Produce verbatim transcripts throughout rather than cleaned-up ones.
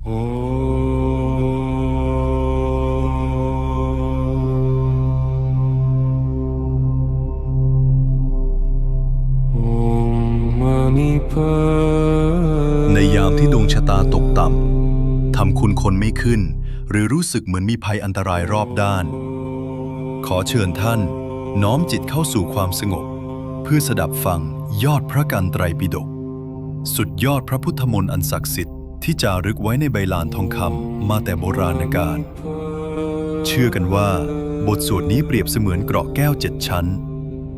ॐ मणिपद्मे ในยามที่ดวงชะตาตกต่ำ ทำคุณคนไม่ขึ้น หรือรู้สึกเหมือนมีภัยอันตรายรอบด้าน ขอเชิญท่านน้อมจิตเข้าสู่ความสงบ เพื่อสดับฟังยอดพระกัณฑ์ไตรปิฎก สุดยอดพระพุทธมนต์อันศักดิ์สิทธิ์ที่จารึกไว้ในใบลานทองคำมาแต่โบราณกาล เชื่อกันว่าบทสวดนี้เปรียบเสมือนเกราะแก้วเจ็ดชั้น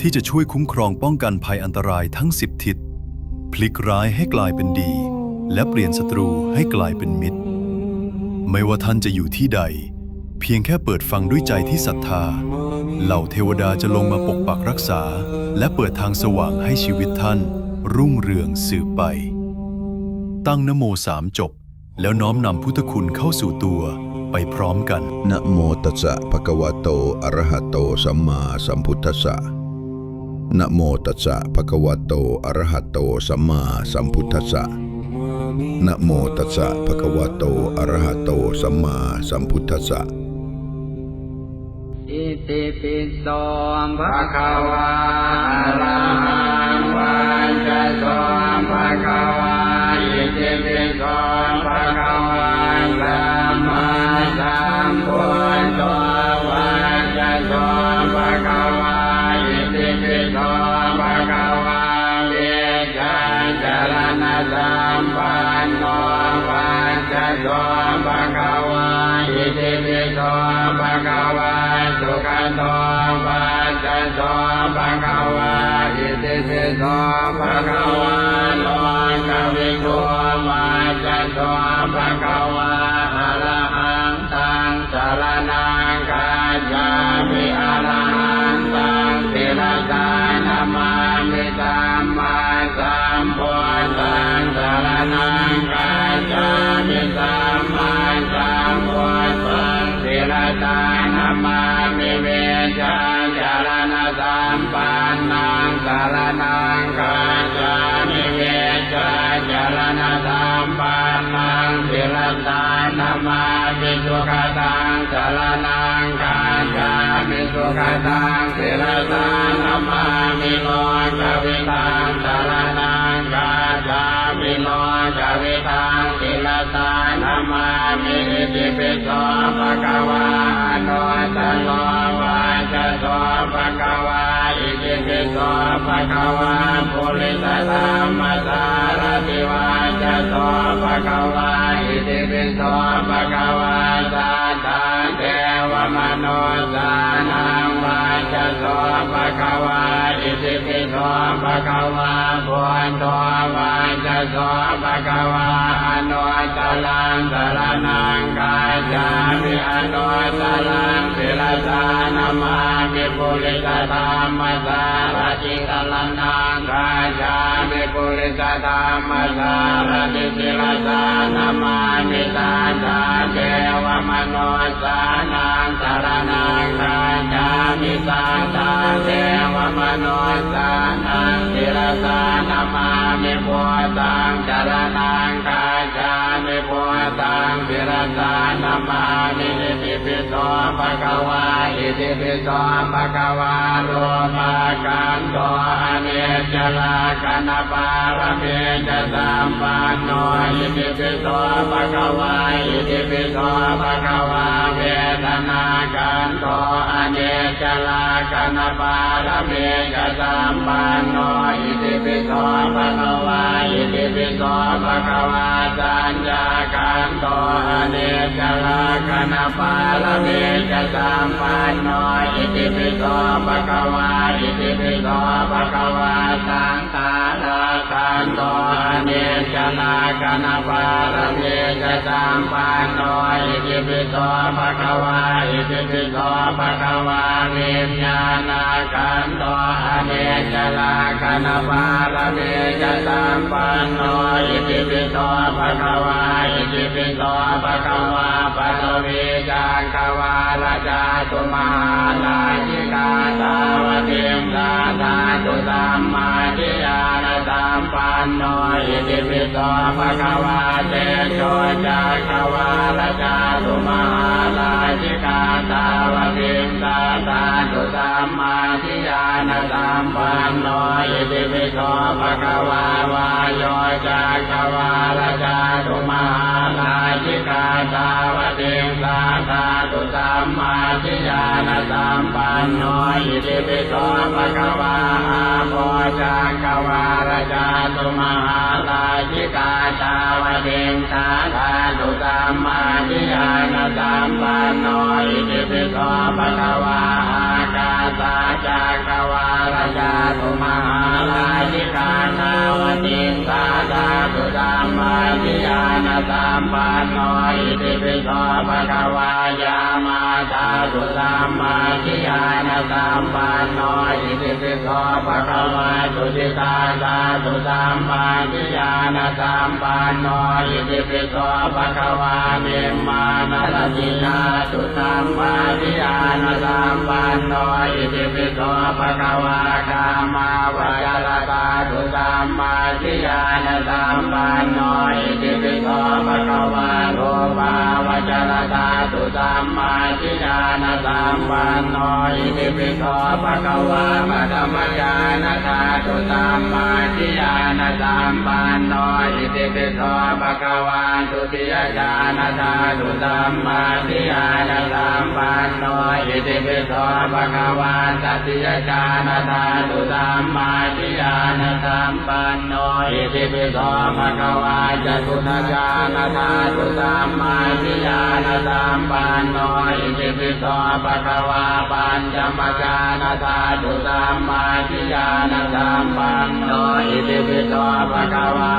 ที่จะช่วยคุ้มครองป้องกันภัยอันตรายทั้งสิบทิศ พลิกร้ายให้กลายเป็นดี และเปลี่ยนศัตรูให้กลายเป็นมิตร ไม่ว่าท่านจะอยู่ที่ใด เพียงแค่เปิดฟังด้วยใจที่ศรัทธา เหล่าเทวดาจะลงมาปกปักรักษา และเปิดทางสว่างให้ชีวิตท่านรุ่งเรืองสืบไป ตั้งนะโมสามจบ แล้วน้อมนำพุทธคุณเข้าสู่ตัว ไปพร้อมกัน Namo tassa bhagavato arahato sammāsambuddhassa. Namo tassa bhagavato arahato sammāsambuddhassa. Namo tassa bhagavato arahato sammāsambuddhassa. Itipi so bhagavā arahaṃ vaccaso bhagavā. Itipi so bhagavā sammāsambuddho vaccaso bhagavā. Itipi so bhagavā vijjācaraṇasampanno vaccaso bhagavā. Itipi so bhagavā sugato vaccaso bhagavā. Itipi so bhagavā lokavidū vaccaso bhagavā. Arahantaṃ saraṇaṃ gacchāmi. Arahantaṃ sirasā namāmi. Sammāsambuddhaṃ saraṇaṃ gacchāmi. Sammāsambuddhaṃ sirasā namāmi. Vijjācaraṇasampannaṃ saraṇaṃ gacchāmi. Vijjācaraṇasampannaṃ sirasā namāmi. Sugataṃ saraṇaṃ gacchāmi. Sugataṃ sirasā namāmi. Lokavidaṃ saraṇaṃ gacchāmi. Lokavidaṃ sirasā namāmi. Itipi so bhagavā anuttaro vaccaso bhagavā. Itipi so bhagavā purisadammasārathi vaccaso bhagavā. Itipi so bhagavā satthā devamanussānaṃ vaccaso bhagavā. Itipi so bhagavā buddho vaccaso bhagavā. Anuttaraṃ saraṇaṃ gacchāmi. Anuttaraṃ sirasā namāmi. Purisadammasārathi saraṇaṃ gacchāmi. Purisadammasārathi sirasā namāmi. Satthā devamanussānaṃ saraṇaṃ gacchāmi. Satthā devamanussānaṃ sirasā namāmi. Buddhaṃ saraṇaṃ gacchāmi. Buddhaṃ sirasā namāmi. Itipi so bhagavā. Itipi so bhagavā rūpakkhandho aniccalakkhaṇapāramī ca sampanno. Itipi so bhagavā. Itipi so bhagavā vedanākkhandho aniccalakkhaṇapāramī ca sampanno. Itipi so bhagavā. Itipi so bhagavā saññākkhandho aniccalakkhaṇapāramī ca sampanno. Itipi so bhagavā. Itipi so bhagavā saṅ khārakkhandho aniccalakkhaṇapāramī ca sampanno. Itipi so bhagavā. Itipi so bhagavā viññāṇakkhandho aniccalakkhaṇapāramī ca sampanno. Itipi so bhagavā. Itipi so bhagavā paṭhavī cakkavāḷacātumahārājikā tāvatiṃsā dhātu sammādiyāna sampa panno itipi so bhagavā. Tejocakkavāḷa cātumahārājikā tāvatiṃsā dhātu sammādiyānasampanno itipi so bhagavā. Vāyocakkavāḷa cātumahārājikā tāvatiṃsā dhātu sammādiyānasampanno itipi so bhagavā. Āpocakkavāḷa cātumahārājikā tāvatiṃsā dhātu sammādiyānasampanno itipi so bhagavā. Ākāsacakkavāḷa cātumahārājikā tāvatiṃsā dhātu sammādiyānasampanno itipi so bhagavā. Yāmā dhātu sammādiyānasampanno itipi so bhagavā. Tusitā dhātu sammādiyānasampanno itipi so bhagavā. Nimmānarati dhātu sammādiyānasampanno itipi so bhagavā. Kāmāvacara dhātu sammādiyānasampanno itipi so bhagavā. Rūpāvacara dhātu sammādiyānasampanno itipi so bhagavā. Prathamajjhāna dhātu sammādiyānasampanno itipi so bhagavā. Dutiyajjhāna dhātu sammādiyānasampanno itipi so bhagavā. Tatiyajjhāna dhātu sammādiyānasampanno itipi so bhagavā. Catutthajjhāna dhātu sammādiyānasampanno itipi so bhagavā. Pañcamajjhāna dhātu sammādiyānasampanno itipi so bhagavā.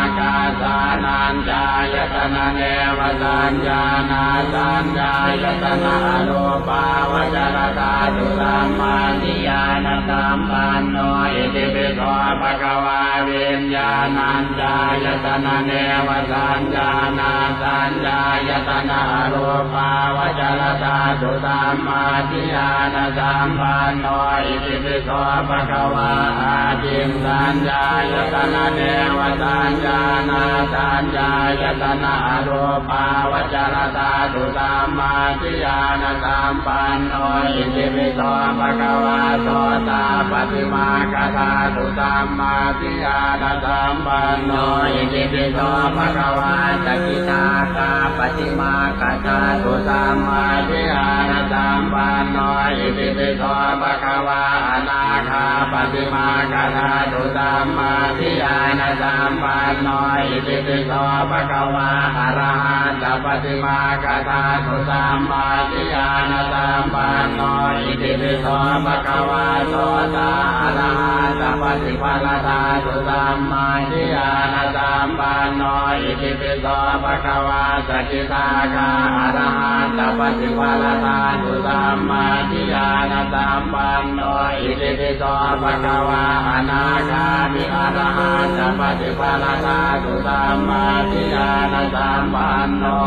Ākāsānañcāyatana nevasaññānāsaññāyatana arūpāvacara dhātu sammādiyānasampanno itipi so bhagavā. Viññāṇañcāyatana nevasaññānāsaññāyatana arūpāvacara dhātu sammādiyānasampanno itipi so bhagavā. Ākiñcaññāyatana nevasaññānāsaññāyatana arūpāvacara dhātu sammādiyānasampanno itipi so bhagavā. Sotāpaṭimagga dhātu sammādiyānasampanno itipi so bhagavā. Sakidāgāpaṭimagga dhātu sammādiyānasampanno itipi so bhagavā. Anāgāpaṭimagga dhātu sammādiyānasampanno itipi so bhagavā. Arahattapaṭimagga dhātu sammādiyānasampanno itipi so bhagavā. Sotā arahattapaṭiphala dhātu sammādiyānasampanno itipi so bhagavā. Sakidāgā arahattapaṭiphala dhātu sammādiyānasampanno itipi so bhagavā. Anāgāmi arahattapaṭiphala dhātu sammādiyānasampanno.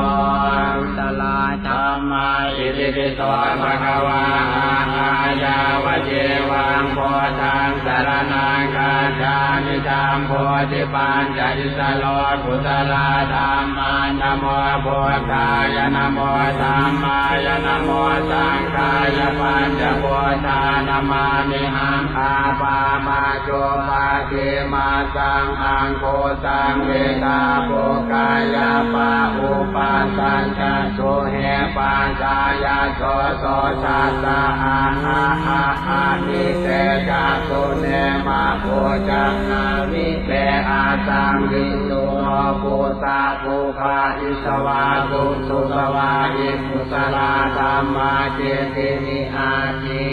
Kusalā dhammā itipi so bhagavā. Ahā yāvajīvaṃ buddhaṃ saraṇaṃ gacchāmi. Jambūdīpañca issaro kusalā dhammā. Namo buddhāya, namo dhammāya, namo saṅghāya. Pañca buddhā namāmihaṃ. Ā pā ma cu pa dī ma saṃ aṃ khu saṃ vi dhā pu ka ya pa u pa sa ja su he pa sā ya so so sa sa a a a a ni te ja su ne ma pu ja na vi pe a saṃ vi su no pu sa pu pha i sa vā su su sa vā i. Kusalā dhammā citti vi atthi.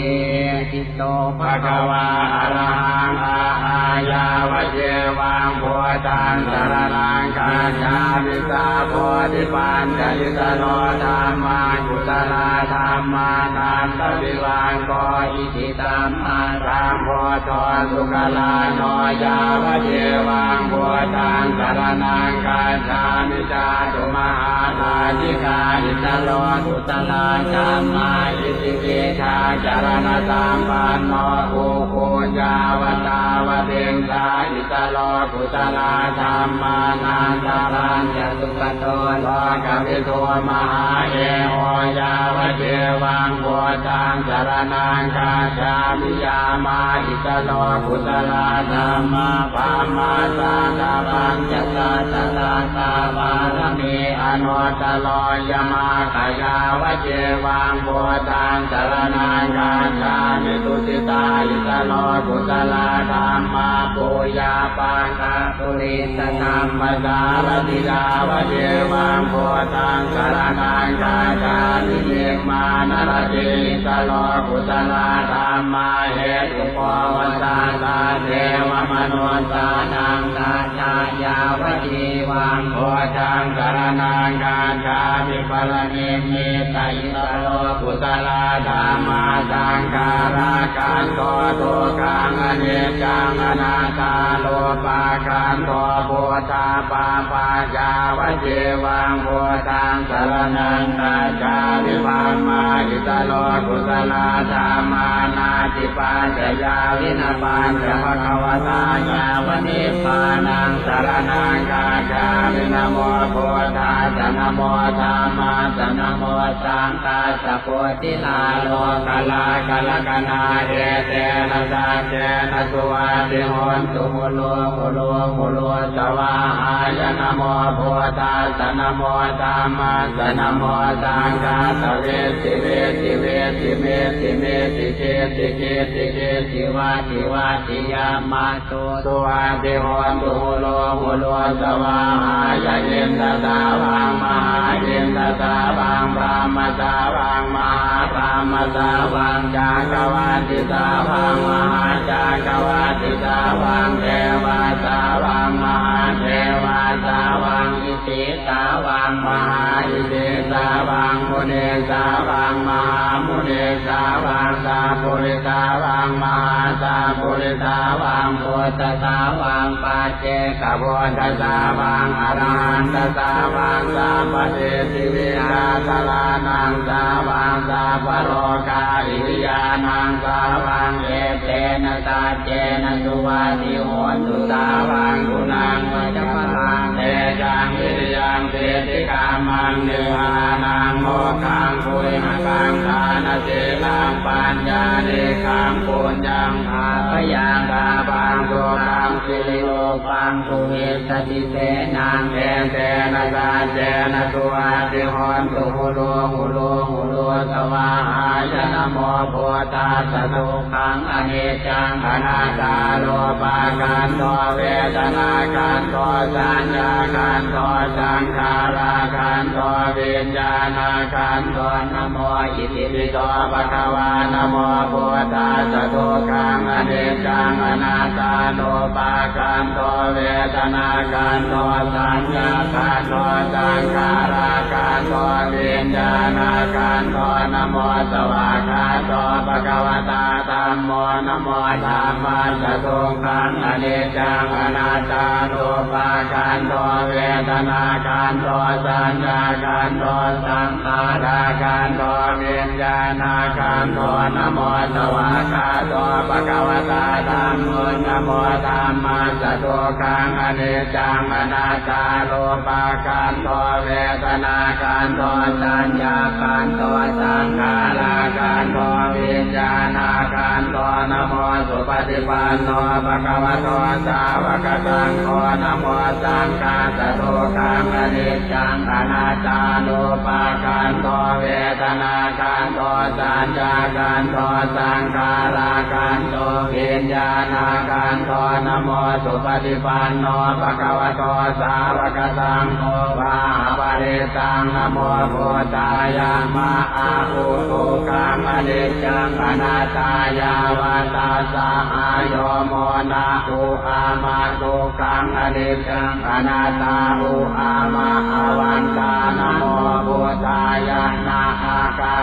Itipi so bhagavā arahaṃ a ā yāvajīvaṃ buddhaṃ saraṇaṃ gacchāmi. Sā bodhipañca issaro dhammā Kusalā dhammā nandavivaṅko iti sammāsambuddho sugalāno yāvajīvaṃ buddhaṃ saraṇaṃ gacchāmi. Cātumahārājikā issaro kusalā dhammā iti vijjācaraṇasampanno u u yāva tāvatiṃsā issaro kusalā dhammā nandapañca sugato lokavidū mahāyeho yāvajīvaṃ buddhaṃ saraṇaṃ gacchāmi. Yāmā issaro kusalā dhammā brahmā satapañcasatasatā pāramī anuttaro yamagga yāvajīvaṃ buddhaṃ saraṇaṃ gacchāmi. Tusitā issaro kusalā dhammā pu yā pa ka purisadammasārathi yāvajīvaṃ buddhaṃ saraṇaṃ gacchāmi. Nimmānaratī issaro kusalā dhammā hetupova satthā devamanussānaṃ satthā yāvajīvaṃ buddhaṃ saraṇaṃ gacchāmi. Paranimmita issaro kusalā dhammā saṅkhārakkhandho dukkhaṃ aniccaṃ anattā rūpakkhandho buddha pa pa yāvajīvaṃ buddhaṃ saraṇaṃ gacchāmi. Brahmā issaro kusalā dhammā natthi paccayā vina pañca bhagavatā yāva nibbānaṃ saraṇaṃ gacchāmi. Namo buddhassa, namo dhammassa, namo saṅghassa. Buddhilā lokalā karakanā etena saccena suvatthi hontu hulū hulū hulū svāhāya. Namo buddhassa, namo dhammassa, namo saṅghassa. Vitti vitti vitti mitti mitti citti citti citti vatti vatti yamā suvatthi hontu hulū hulū svāhāya. Indasāvaṃ mahāindasāvaṃ brahmasāvaṃ mahābrahmasāvaṃ cakkavattisāvaṃ mahācakkavattisāvaṃ devāsāvaṃ mahādevāsāvaṃ isī sāvaṃ mahāisīsāvaṃ munīsāvaṃ mahāmunīsāvaṃ sappurisāvaṃ mahāsappurisāvaṃ buddhasāvaṃ paccekabuddhasāvaṃ arahantasāvaṃ sabbasiddhivijjādharānaṃsāvaṃ sabbalokā iriyānaṃsāvaṃ etena saccena suvatthi hontu. Sāvaṃ guṇaṃ vajabalaṃ tejaṃ viriyaṃ siddhikammaṃ nibbānaṃ mokkhaṃ guyhakaṃ dānaṃ sīlaṃ paññānikkhaṃ puññaṃ bhāgayaṃ tappaṃ sukhaṃ sirirūpaṃ catuvīsatisenaṃ etena saccena suvatthi hontu hulū hulū hulū svāhāya. Namo buddhassa. Dukkhaṃ aniccaṃ anattā rūpakkhandho vedanākkhandho saññākkhandho saṅkhārakkhandho viññāṇakkhandho. Namo itipi so bhagavā. Namo buddhassa. Dukkhaṃ aniccaṃ anattā rūpakkhandho vedanākkhandho saññākkhandho saṅkhārakkhandho viññāṇakkhandho. Namo svākkhāto bhagavatā dhammo. Namo dhammassa. Dukkhaṃ aniccaṃ anattā rūpakkhandho vedanākkhandho saññākkhandho saṅkhārakkhandho viññāṇakkhandho. Namo svākkhāto bhagavatā dhammo. Namo dhammassa. Dukkhaṃ aniccaṃ anattā rūpakkhandho vedanākkhandho saññākkhandho saṅkhārakkhandho viññāṇakkhandho. Namo supaṭipanno bhagavato sāvakasaṅgho. Namo saṅghassa. Dukkhaṃ aniccaṃ anattā rūpakkhandho vedanākkhandho saññākkhandho saṅkhārakkhandho viññāṇakkhandho. Namo supaṭipanno bhagavato sāvakasaṅgho vāhaparittaṃ. Namo buddhāya. Ma a u dukkhaṃ aniccaṃ anattā yāva tassa āyo mo na u a ma dukkhaṃ aniccaṃ anattā u a ma avantā. Namo buddhāya. Na a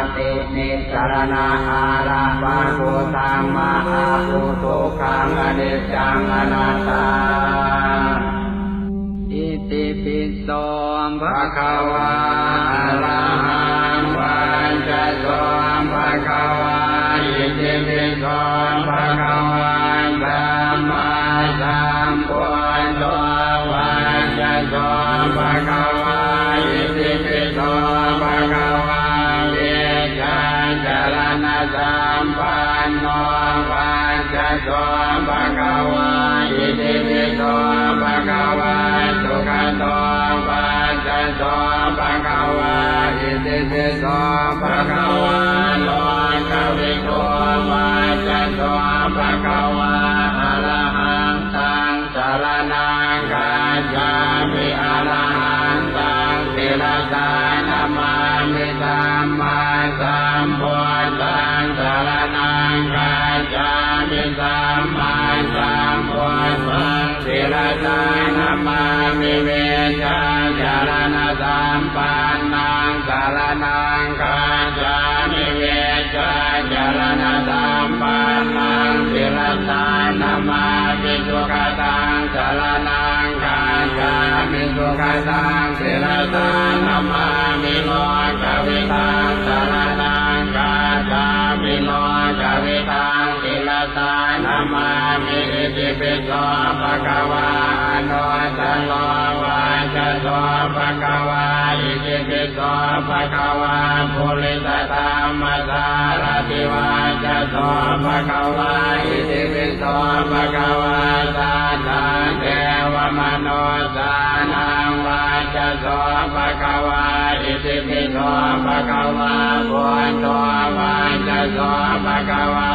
Nissaraṇa ārapakhu dhamma āhu dukkhaṃ aniccaṃ anattā. Itipi so bhagavā arahaṃ vaccaso bhagavā. Itipi so bhagavā sammāsambuddho vaccaso bhagavā. Itipi so bhagavā vijjācaraṇasampanno vaccaso bhagavā. Itipi so bhagavā sugato vaccaso bhagavā. Itipi so bhagavā lokavidū vaccaso bhagavā. Arahantaṃ saraṇaṃ gacchāmi. Arahantaṃ sirasā namāmi. Sammāsambuddhaṃ saraṇaṃ gacchāmi. Sammāsambuddhaṃ sirasā namāmi. Vijjācaraṇasampannaṃ saraṇaṃ gacchāmi. Vijjācaraṇasampannaṃ sirasā namāmi. Sugataṃ saraṇaṃ gacchāmi. Sugataṃ sirasā namāmi. Lokaviduṃ saraṇaṃ gacchāmi. Lokaviduṃ sirasā namāmi. Itipi so bhagavā anuttaro vaccaso bhagavā. Itipi so bhagavā purisadammasārathi vaccaso bhagavā. Itipi so bhagavā satthā devamanussānaṃ vaccaso bhagavā. Itipi so bhagavā buddho vaccaso bhagavā.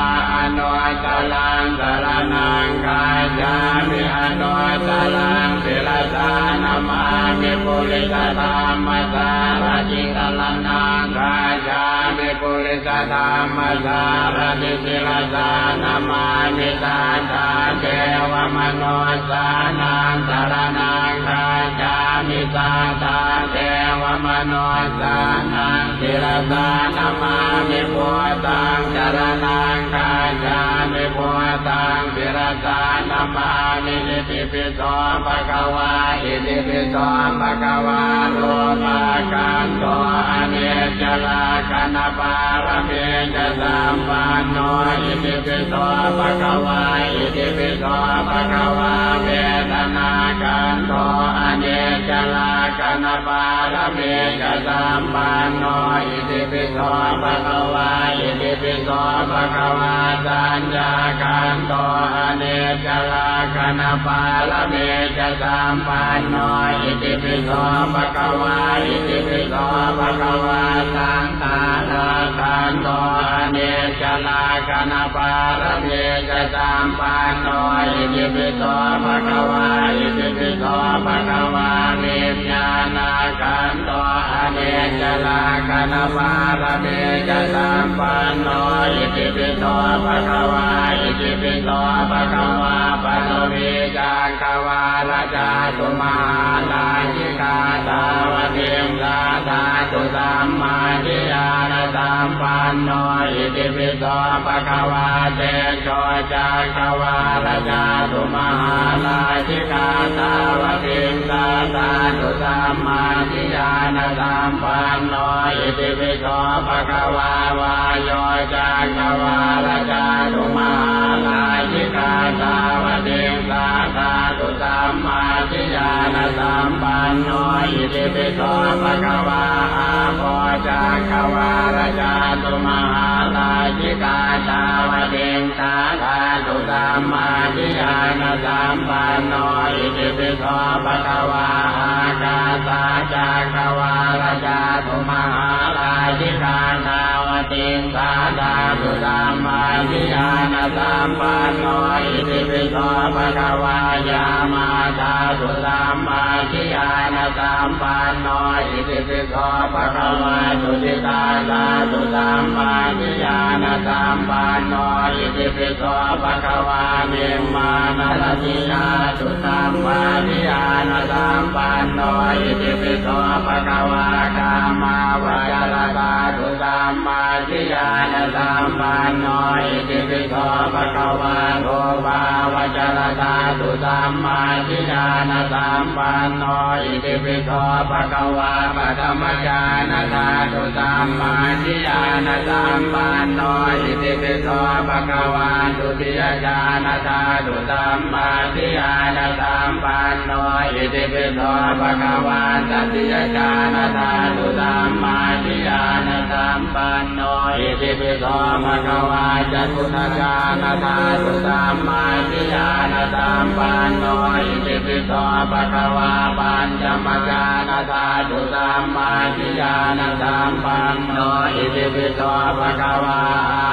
Anuttaraṃ saraṇaṃ gacchāmi. Anuttaraṃ sirasā namāmi. Purisadammasārathi saraṇaṃ gacchāmi. Purisadammasārathi sirasā namāmi. Satthā devamanussānaṃ saraṇaṃ gacchāmi. Satthā devamanussānaṃ sirasā namāmi. Buddhaṃ saraṇaṃ gacchāmi. Buddhaṃ sirasā namāmi. Itipi so bhagavā. Itipi so bhagavā rūpakkhandho aniccalakkhaṇapāramī ca sampanno. Itipi so bhagavā. Itipi so bhagavā vedanākkhandho aniccalakkhaṇapāramī ca sampanno. Itipi so bhagavā. Itipi so bhagavā saññākkhandho aniccalakkhaṇapāramī ca sampanno. Itipi so bhagavā. Itipi so bhagavā saṅkhārakkhandho aniccalakkhaṇapāramī ca sampanno. Itipi so bhagavā. Itipi so bhagavā viññāṇakkhandho aniccalakkhaṇapāramī ca sampanno. Itipi so bhagavā. Itipi so bhagavā paṭhavīcakkavāḷacātummahārājikā tāvatiṃsā dhātu sammādiyānasampanno. Itipi so bhagavā tejocakkavāḷacātummahārājikā tāvatiṃsā dhātu sammādiyānasampanno. Itipi so bhagavā vāyocakkavāḷacātummahārājikā tāvatiṃsā dhātu sammādiyānasampanno. Itipi so bhagavā āpocakkavāḷacātummahārājikā tāvatiṃsā dhātu sammādiyānasampanno. Itipi so bhagavā ākāsacakkavāḷacātummahārājikā tāvatiṃsā dhātu sammādiyānasampanno. Itipi so bhagavā yāmā dhātu sammādiyānasampanno. Itipi so bhagavā tusitā dhātu sammādiyānasampanno. Itipi so bhagavā nimmānaratī dhātu sammādiyānasampanno. Itipi so bhagavā kāmāvacara dhātu sammā ñāṇasampanno. Itipi so bhagavā rūpāvacaradhātu sammādiyānasampanno. Itipi so bhagavā paṭhamajhānadhātu sammādiyānasampanno. Itipi so bhagavā dutiyajhānadhātu sammādiyānasampanno. Itipi so bhagavā tatiyajhānadhātu sammādiyānasampanno. Itipi so bhagavā catutthajhānadhātu sammādiyānasampanno. Itipi so bhagavā pañcamajhānadhātu sammādiyānasampanno. Itipi so bhagavā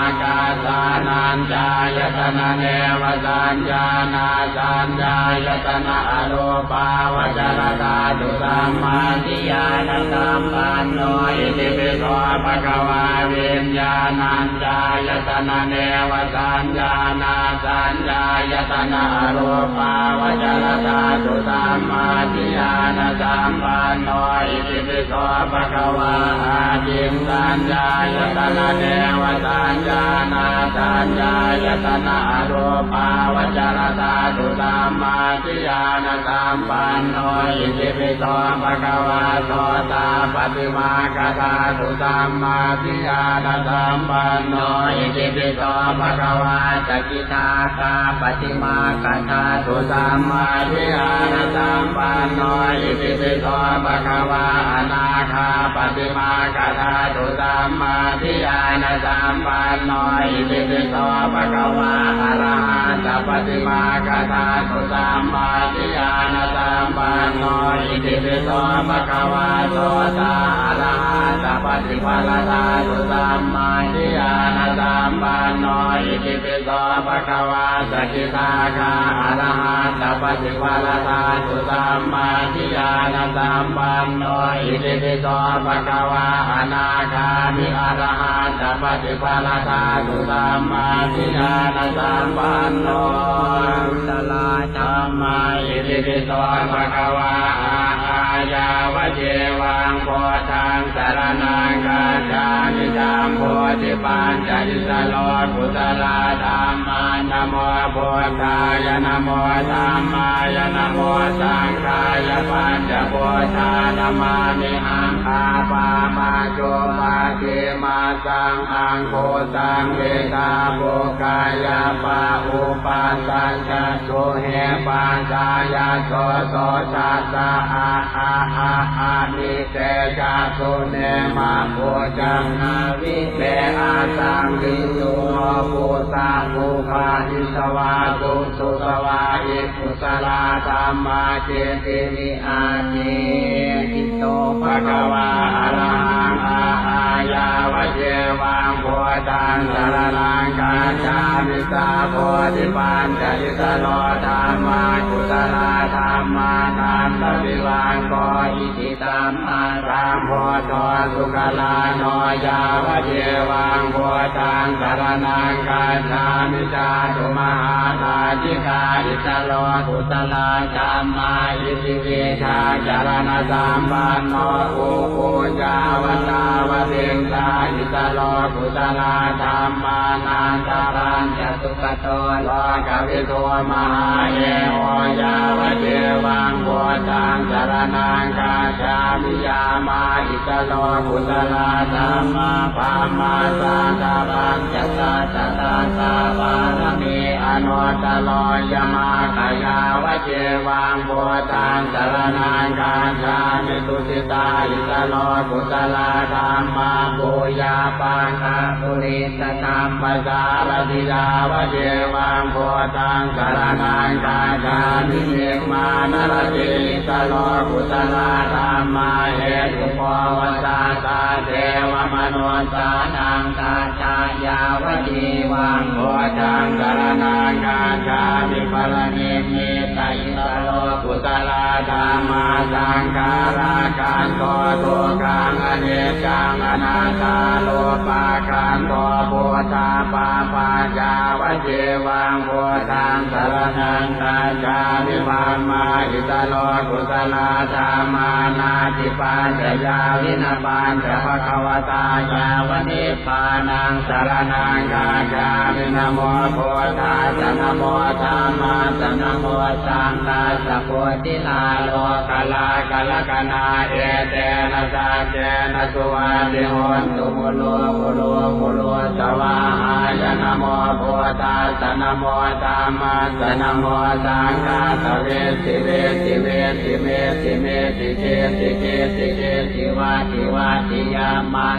ākāsānañcāyatana nevasaññānāsaññāyatana arūpāvacaradhātu sammādiyānasampanno. Itipi so bhagavā viññāṇañcāyatana nevasaññānāsaññāyatana arūpāvacaradhātu sammādiyānasampanno. Itipi so bhagavā ākiñcaññāyatana nevasaññānāsaññāyatana arūpāvacaradhātu sammādiyānasampanno. Itipi so bhagavā sotāpaṭimaggadhātu sammādiyānasampanno. Itipi so bhagavā sakidāgāpaṭimaggadhātu sammādiyānasampanno. Itipi so bhagavā anāgāpaṭimaggadhātu sammādiyānasampanno. Itipi so bhagavā arahattapaṭimaggadhātu sammādiyānasampanno. Itipi so bhagavā sotā arahattapaṭiphaladhātu sammādiyānasampanno. Itipi so bhagavā sakidāgā arahattapaṭiphaladhātu sammādiyānasampanno. Itipi so bhagavā anāgāmi arahattapaṭiphaladhātu sammādiyānasampanno. Kusalā dhammā. Itipi so bhagavā a ā yāvajīvaṃ buddhaṃ saraṇaṃ gacchāmi. Jambudīpañca issaro kusalā dhammā. Namo buddhāya, namo dhammāya, namo saṅghāya. Pañca buddhā namāmihaṃ. Ā pā ma cu pa dī ma saṃ aṃ khu saṃ vi dhā pu ka ya pa u pa sa ca su he pa sā ya so so sa sa a a a a ni te ja su ne ma pu ca na vi ve a saṃ vi su no pu sa pu pa i sa vā su su sa vā i. Kusalā dhammā citti vi atthi. Iti pi so bhagavā arahaṃ a ā yāvajīvaṃ buddhaṃ saraṇaṃ gacchāmi. Sā bodhipañca issaro dhammā kusalā dhammā nandavivaṅko iti sammāsambuddho sugalāno yāvajīvaṃ buddhaṃ saraṇaṃ gacchāmi. Cātumahārājikā issaro kusalā dhammā iti vijjācaraṇasampanno u u yāva tāvatiṃsā issaro kusalā dhammā nandapañca sugato lokavidū mahā e o yāvajīvaṃ buddhaṃ saraṇaṃ gacchāmi. Yāmā issaro kusalā dhammā brahmāsaddapañca satta sattā pāramī anuttaro ya ma ka yāvajīvaṃ buddhaṃ saraṇaṃ gacchāmi. Tusitā issaro kusalā dhammā pu ya pa ka puri sadhammasārathi yāvajīvaṃ buddhaṃ saraṇaṃ gacchāmi. Nimmānaratī issaro kusalā dhammā hetupova satthā devamanussānaṃ sadā yāvajīvaṃ buddhaṃ saraṇaṃ gacchāmi. Paranimmita issaro Kusalā dhammā saṅkhārakkhandho dukkhaṃ aniccaṃ anattā rūpakkhandho buddhapāpā yāvajīvaṃ buddhaṃ saraṇaṃ gacchāmi. Dhammā issaro kusalā dhammā natthi paccayā vina pañca bhagavatā yāva nibbānaṃ saraṇaṃ gacchāmi. Namo buddhassa namo dhammassa namo saṅghassa buddhilā lokalā karakanā etena saccena suvatthi hontu hulū hulū hulū svāhāya. Namo buddhassa namo dhammassa namo saṅghassa vitti vitti vitti vitti vitti citti citti citti vatti vatti yamā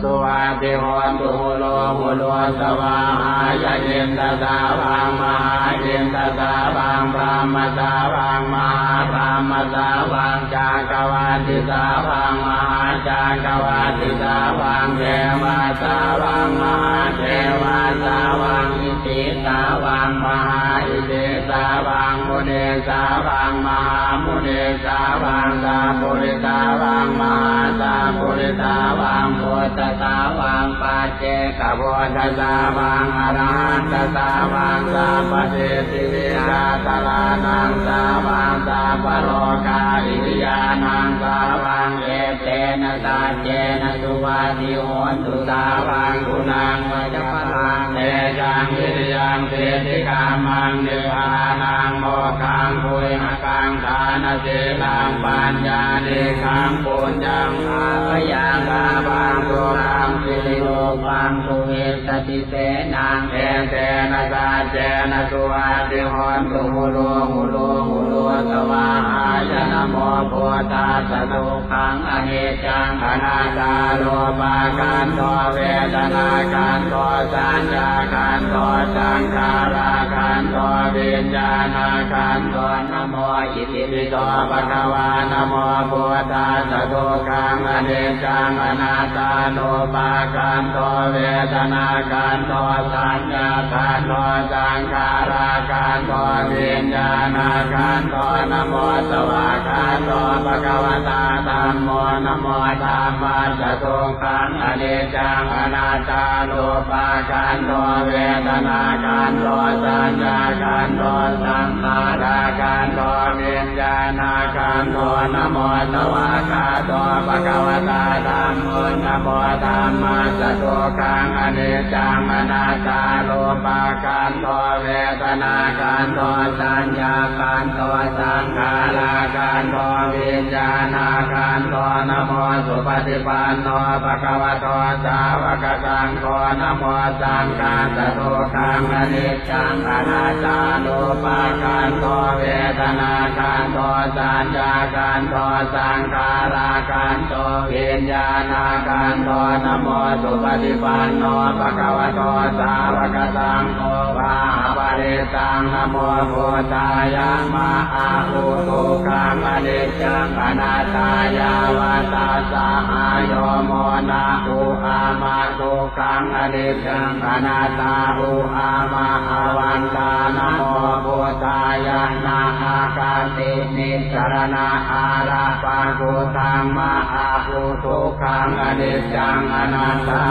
suvatthi hontu hulū hulū svāhāya. Indasāvaṃ mahāindasāvaṃ brahmasāvaṃ mahābrahmasāvaṃ cakkavattisāvaṃ mahācakkavattisāvaṃ devāsāvaṃ mahādevāsāvaṃ isīsāvaṃ mahāisīsāvaṃ munīsāvaṃ mahāmunīsāvaṃ sappurisāvaṃ mahāsappurisāvaṃ buddhasāvaṃ paccekabuddhasāvaṃ arahattasāvaṃ sabbasiddhivijjādharānaṃ sāvaṃ sabbalokā iriyānaṃ sāvaṃ etena saccena suvatthi hontu. Sāvaṃ guṇaṃ vajabalaṃ tejaṃ viriyaṃ siddhikammaṃ nibbānaṃ mokkhaṃ guyhakaṃ dānaṃ sīlaṃ paññānikkhaṃ puññaṃ bhāgyaṃ lābhaṃ sukhaṃ sirirūpaṃ catuvīsatisenaṃ etena saccena suvatthi hontu hulū hulū hulū svāhāya. Namo buddhassa dukkhaṃ aniccaṃ anattā rūpakkhandho vedanākkhandho saññākkhandho saṅkhārakkhandho viññāṇakkhandho. Namo itipi so bhagavā namo buddhassa dukkhaṃ aniccaṃ anattā rūpakkhandho vedanākkhandho saññākkhandho saṅkhārakkhandho viññāṇakkhandho. Namo svākkhāto bhagavatā dhammo namo dhammassa dukkhaṃ aniccaṃ anattā rūpakkhandho vedanākkhandho saññākkhandho saṅkhārakkhandho viññāṇakkhandho. Namo svākkhāto bhagavatā dhammo namo dhammassa dukkhaṃ aniccaṃ anattā rūpakkhandho vedanākkhandho saññākkhandho saṅkhārakkhandho viññāṇakkhandho. Namo supaṭipanno bhagavato sāvakasaṅgho namo saṅghassa dukkhaṃ aniccaṃ anattā rūpakkhandho vedanākkhandho saññākkhandho saṅkhārakkhandho viññāṇakkhandho. Namo supaṭipanno bhagavato sāvakasaṅgho vāhaparittaṃ namo buddhāya. Ma a u dukkhaṃ aniccaṃ anattā yāva tassa hāyo mo na u a ma dukkhaṃ aniccaṃ anattā u a ma a vandhā namo buddhāya. Na a ka ti ni saraṇa a ra pa buddhaṃ ma a u dukkhaṃ aniccaṃ anattā.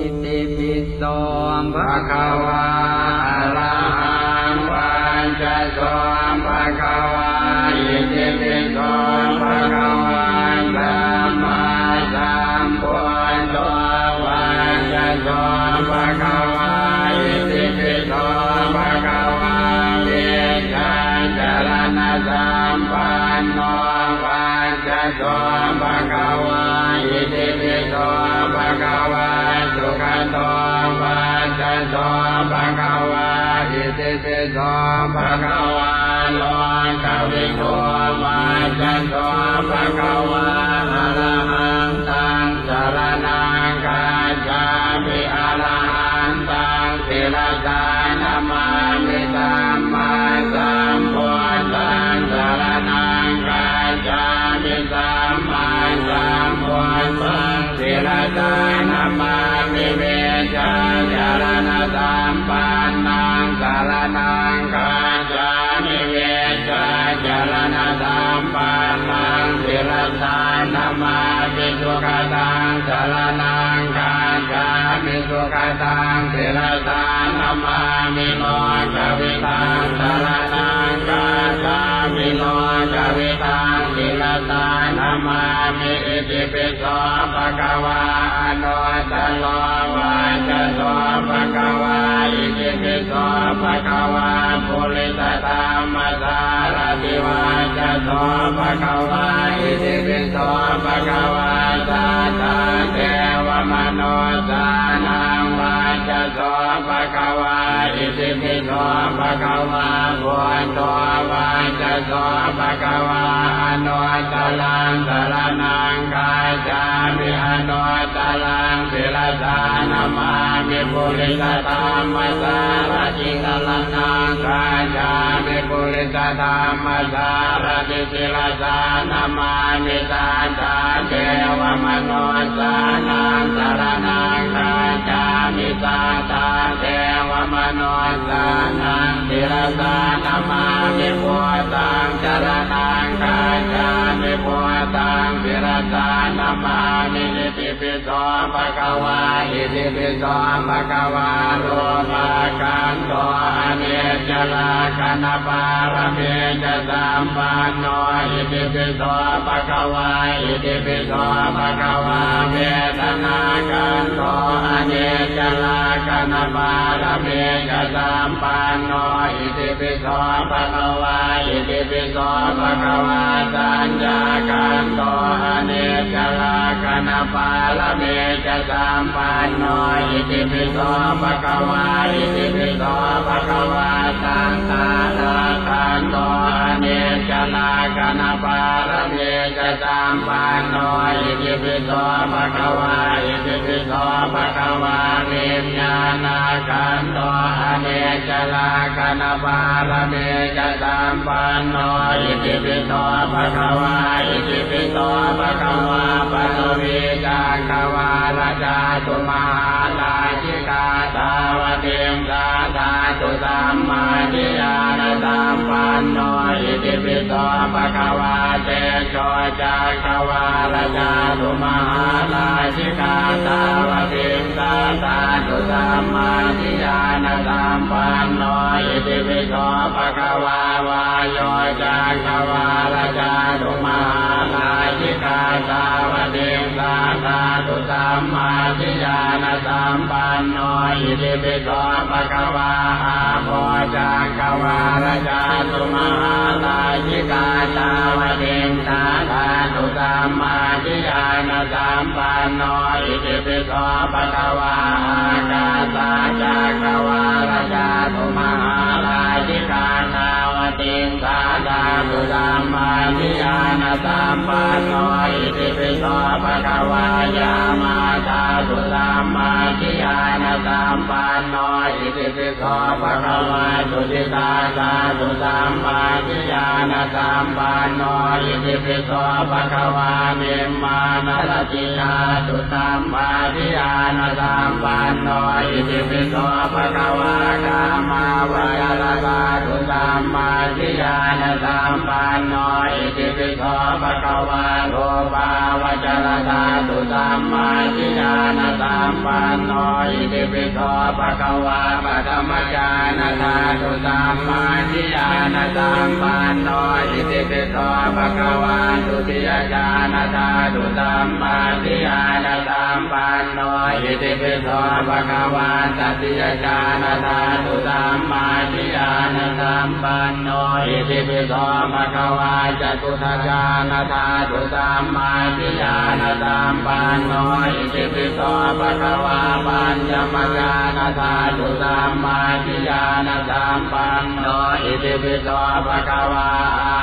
Itipi so bhagavā arahaṃ vaccaso bhagavā. Itipi so bhagavā sammāsambuddho vaccaso bhagavā. Itipi so bhagavā vijjācaraṇasampanno vaccaso bhagavā. Itipi so bhagavā sugato vaccaso bhagavā. Itipi so bhagavā lokavidū vaccaso bhagavā. Arahantaṃ saraṇaṃ gacchāmi. Arahantaṃ sirasā namāmi. Sammāsambuddhaṃ saraṇaṃ gacchāmi. Sammāsambuddhaṃ sirasā namāmi. Vijjācaraṇasampannaṃ saraṇaṃ gacchāmi. Sampāṇaṃ sirasā namāmi. Sugataṃ saraṇaṃ gacchāmi. Sugataṃ sirasā namāmi. Lokavidaṃ saraṇaṃ gacchāmi. Lokavidaṃ sirasā namāmi. Itipi so bhagavā anuttaro vaccaso bhagavā. Itipi so bhagavā purisadammasārathi vaccaso bhagavā. Itipi so bhagavā satthā devamanussānaṃ vaccaso bhagavā. Itipi so bhagavā buddho vaccaso bhagavā. Anuttaraṃ saraṇaṃ gacchāmi. Anuttaraṃ sirasā namāmi. Purisadammasārathi saraṇaṃ gacchāmi. Purisadammasārathi sirasā namāmi. Satthā devamanussānaṃ saraṇaṃ gacchāmi. Satthā devamanussānaṃ sirasā namāmi. Buddhaṃ saraṇaṃ gacchāmi. Buddhaṃ sirasā namāmi. Itipi so bhagavā. Itipi so bhagavā rūpakkhandho aniccalakkhaṇapāramī ca sampanno. Itipi so bhagavā. Itipi so bhagavā vedanākkhandho aniccalakkhaṇapāramī ca sampanno. Itipi so bhagavā. Itipi so bhagavā saññākkhandho aniccalakkhaṇapāramī ca sampanno. Itipi so bhagavā. Itipi so bhagavā saṅkhārakkhandho aniccalakkhaṇapāramī ca sampanno. Itipi so bhagavā. Itipi so bhagavā viññāṇakkhandho aniccalakkhaṇapāramī ca sampanno. Itipi so bhagavā. Itipi so bhagavā paṭhavīcakkavāḷacātumahārājikā tāvatiṃsā dhātu sammādiyānasampanno. Itipi so bhagavā tejocakkavāḷacātumahārājikā tāvatiṃsā dhātu sammādiyānasampanno. Itipi so bhagavā vāyocakkavāḷacātumahārājikā tāvatiṃsā dhātu sammādiyānasampanno. Itipi so bhagavā āpocakkavāḷacātumahārājikā tāvatiṃsā dhātu sammādiyānasampanno. Itipi so bhagavā ākāsacakkavāḷacātumahārājikā tāvatiṃsā dhātu sammādiyānasampanno. Itipi so bhagavā yāmā dhātu sammādiyānasampanno. Itipi so bhagavā tusitā dhātu sammādiyānasampanno. Itipi so bhagavā nimmānaratī dhātu sammādiyānasampanno. Itipi so bhagavā kāmāvacara dhātu sammādiyānasampanno. Itipi so bhagavā rūpāvacara dhātu sammādiyānasampanno. Itipi so bhagavā paṭhamajhāna dhātu sammādiyānasampanno. Itipi so bhagavā dutiyajhāna dhātu sammādiyānasampanno. Itipi so bhagavā tatiyajhāna dhātu sammādiyānasampanno. Itipi so bhagavā catutthajhāna dhātu sammādiyānasampanno. Itipi so bhagavā pañcamajhāna dhātu sammādiyānasampanno. Itipi so bhagavā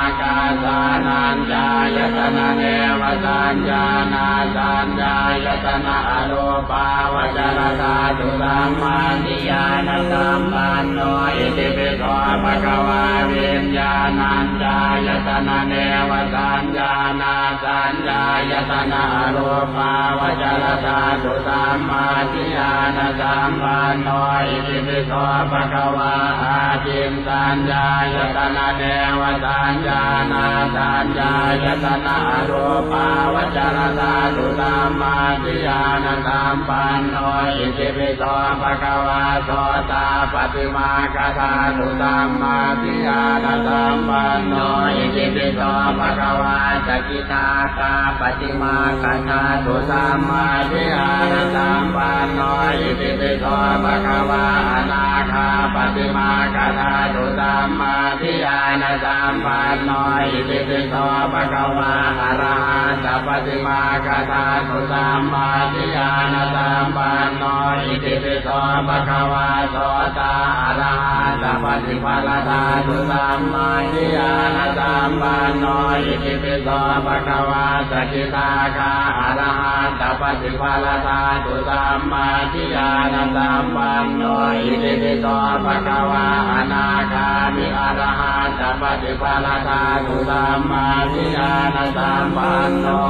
ākāsānañcāyatana nevasaññānāsaññāyatana arūpāvacara dhātu sammādiyānasampanno. Itipi so bhagavā viññāṇañcāyatana nevasaññānāsaññāyatana arū pāvacarasadhu sammādiyānasampanno. Itipi so bhagavā ākiñcaññāyatananevasaññānāsaññāyatana arūpāvacarasadhu sammādiyānasampanno. Itipi so bhagavā sotāpaṭimaggasadhu sammādiyānasampanno. Itipi so bhagavā sakidāgāpaṭi maggasadhu sammādiyānasampanno. Itipi so bhagavā anāgāpaṭimaggasadhu sammādiyānasampanno. Itipi so bhagavā arahantapaṭimaggasadhu sammādiyānasampanno. Itipi so bhagavā sotā arahantapaṭi phaladhātu sammādiyānasampanno. Itipi so bhagavā sakidāgā arahantapaṭiphaladhātu sammādiyānasampanno. Itipi so bhagavā anāgāmi arahantapaṭiphaladhātu sammādiyānasampanno.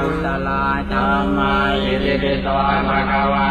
Kusalā dhammā. Itipi so bhagavā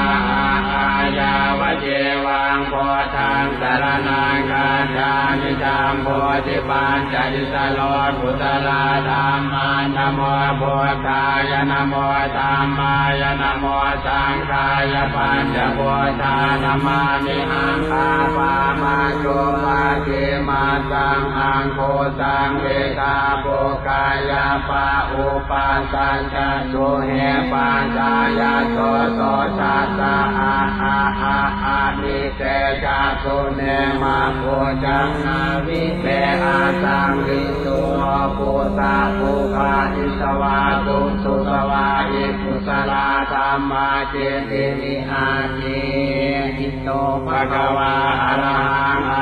āyāvajīvaṃ buddhaṃ saraṇaṃ gacchāmi. Jambūdīpañca issaro kusalā dhammā. Namo buddhāya, namo dhammāya, namo saṅghāya. Pañca buddhā namāmihaṃ. Ā pā ma cu pa dī ma saṃ aṃ khu saṃ vi dhā pu ka ya pa u pa sa ja su he pa sā ya so so sa sa a a a a ni te ja su ne ma pu ca nā vi ve a saṃ vi su ho pu sa pu pa i svā su su svā i. Kusalā dhammā citti vi atthi. Ito bhagavā arahaṃ ā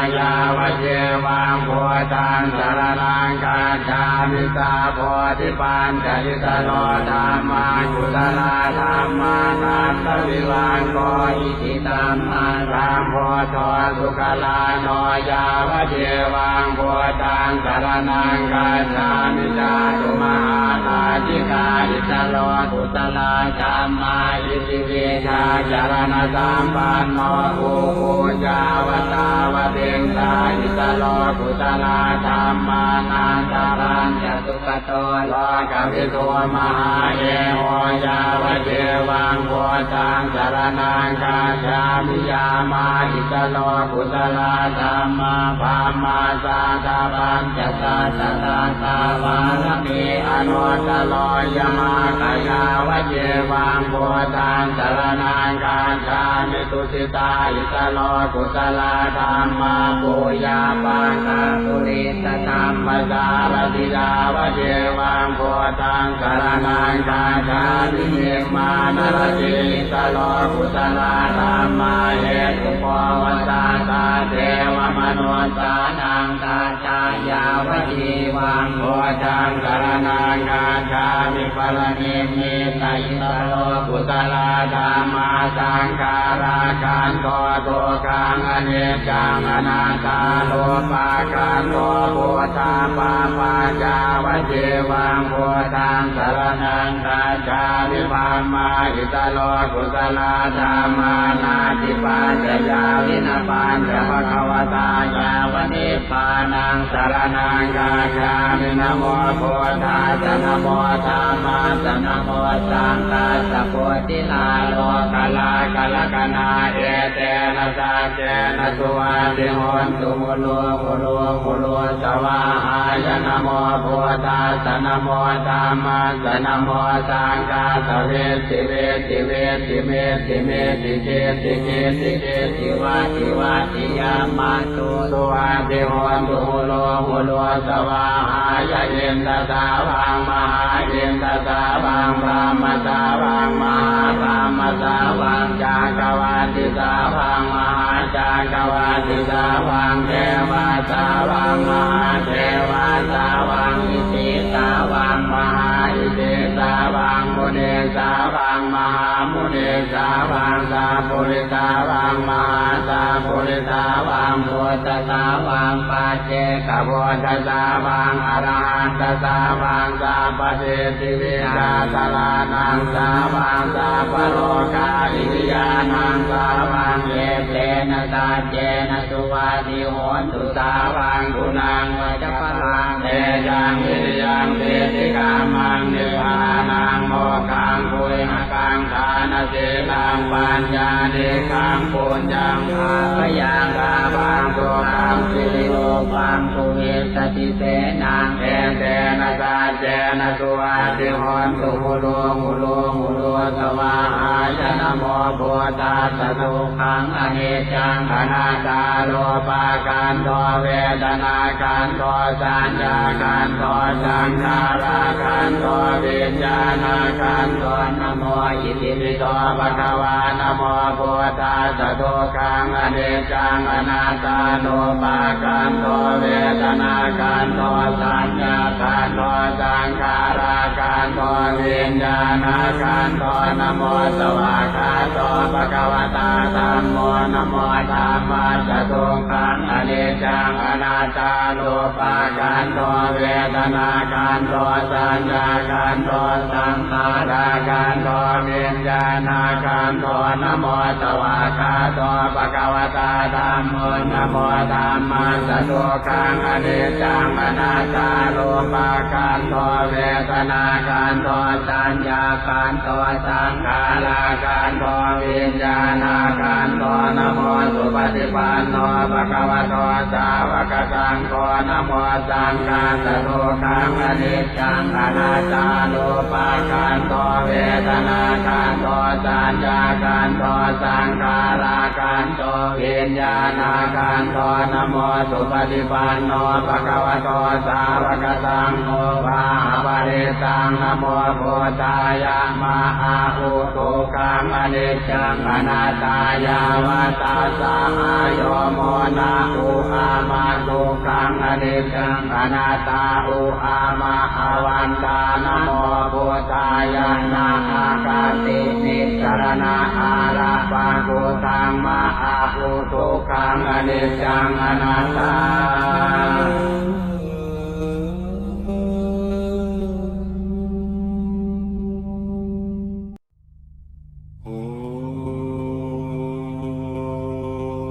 āyāvajīvaṃ buddhaṃ saraṇaṃ gacchāmi. Sā bodhipañca issaro dhammā kusalā dhammā nandavivaṅko iti sammāsambuddho sugalāno yāvajīvaṃ buddhaṃ saraṇaṃ gacchāmi. Cātumahārājikā issaro kusalā dhammā iti vijjācaraṇasampanno u u yāva tāvatiṃsā issaro kusalā dhammā nandapañca sugato lokavidū mahā e o yāvajīvaṃ buddhaṃ saraṇaṃ gacchāmi. Yāmā issaro kusalā dhammā brahmāsaddapañca satta sattā pāramī anuttaro ya ma ka yāvajīvaṃ buddhaṃ saraṇaṃ gacchāmi. Tusitā issaro kusalā dhammā pu ya pa ka purisadammasārathi yāvajīvaṃ buddhaṃ saraṇaṃ gacchāmi. Nimmānaratī issaro kusalā dhammā hetupova satthā devamanussānaṃ sadā yāvajīvaṃ buddhaṃ saraṇaṃ gacchāmi. Paranimmita issaro kusalā dhammā saṅkhārakkhandho dukkhaṃ aniccaṃ anattā rūpakkhandho buddha pa pa yāvajīvaṃ buddhaṃ saraṇaṃ gacchāmi. Brahmā issaro kusalā dhammā natthi paccayā vina pañca bhagavatā yāva nibbānaṃ saraṇaṃ gacchāmi. Namo buddhassa, namo dhammassa, namo saṅghassa, buddhilā lokalā karakanā etena saccena suvatthi hontu. Hulu hulu hulu svāhāya. Namo buddhassa, namo dhammassa, namo saṅghassa, vitti vitti vitti mitti mitti citti citti citti vatti vatti yamā tu suvatthi hontu. Hulu hulu svāhāya. Indasāvaṃ mahāindasāvaṃ brahmasāvaṃ mahābrahmasāvaṃ cakkavattisāvaṃ mahācakkavattisāvaṃ devāsāvaṃ mahādevāsāvaṃ isīsāvaṃ mahāisīsāvaṃ Munissāvaṃ mahāmunissāvaṃ sappurisasāvaṃ mahāsappurisasāvaṃ buddhasāvaṃ paccekabuddhasāvaṃ arahantasāvaṃ sabbasiddhivijjādharānaṃ sāvaṃ sabbalokā iriyānaṃ sāvaṃ etena saccena suvatthi hontu. Sāvaṃ guṇaṃ vajabalaṃ tejaṃ viriyaṃ siddhikammaṃ nibbānaṃ mokkhaṃ guyhakaṃ dānaṃ sīlaṃ paññā nikkhaṃ puññaṃ bhāgayaṃ tappaṃ sukhaṃ sirirūpaṃ catuvīsatisenaṃ etena saccena suvatthi hontu. Hulū hulū hulū svāhāya. Namo buddhassa dukkhaṃ aniccaṃ anattā rūpakhandho vedanākhandho saññākhandho saṅkhārakhandho viññāṇakhandho. Namo itipi so bhagavā. Namo buddhassa dukkhaṃ aniccaṃ anattā rūpakhandho vedanākhandho saññākhandho saṅkhārakhandho viññāṇakhandho. Namo svākkhāto bhagavatā dhammo. Namo dhammassa dukkhaṃ aniccaṃ anattā rūpakhandho vedanākhandho saññākhandho saṅkhārakhandho viññāṇakhandho. Namo svākkhāto bhagavatā dhammo. Namo dhammassa dukkhaṃ aniccaṃ anattā rūpakhandho vedanākhandho saññākhandho saṅkhārakhandho viññāṇakhandho. Namo supaṭipanno bhagavato sāvakasaṅgho. Namo saṅghassa dukkhaṃ aniccaṃ anattā rūpakhandho vedanākhandho saññākhandho saṅkhārakhandho viññāṇakhandho. Namo supaṭipanno bhagavato sāvakasaṅgho vāhaparittaṃ. Namo buddhāya. Mā ā u dukkhaṃ aniccaṃ anattā yāva tassa āyo mo na u ā ma dukkhaṃ aniccaṃ anattā u ā ma a van tā. Namo buddhāya. Na a ka ti ni sa ra ṇa ā ra pa ku dhaṃ ma a u dukkhaṃ aniccaṃ anattā.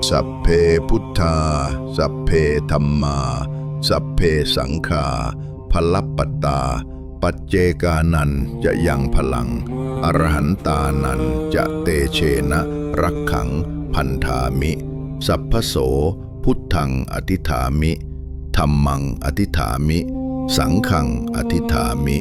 Sabbe buddhā, sabbe dhammā, sabbe saṅghā, balappattā, paccekānañca yaṃ balaṃ, arahantānañca tejena, rakkhaṃ bandhāmi sabbaso. Buddhaṃ adhiṭṭhāmi, dhammaṃ adhiṭṭhāmi, saṅghaṃ adhiṭṭhāmi.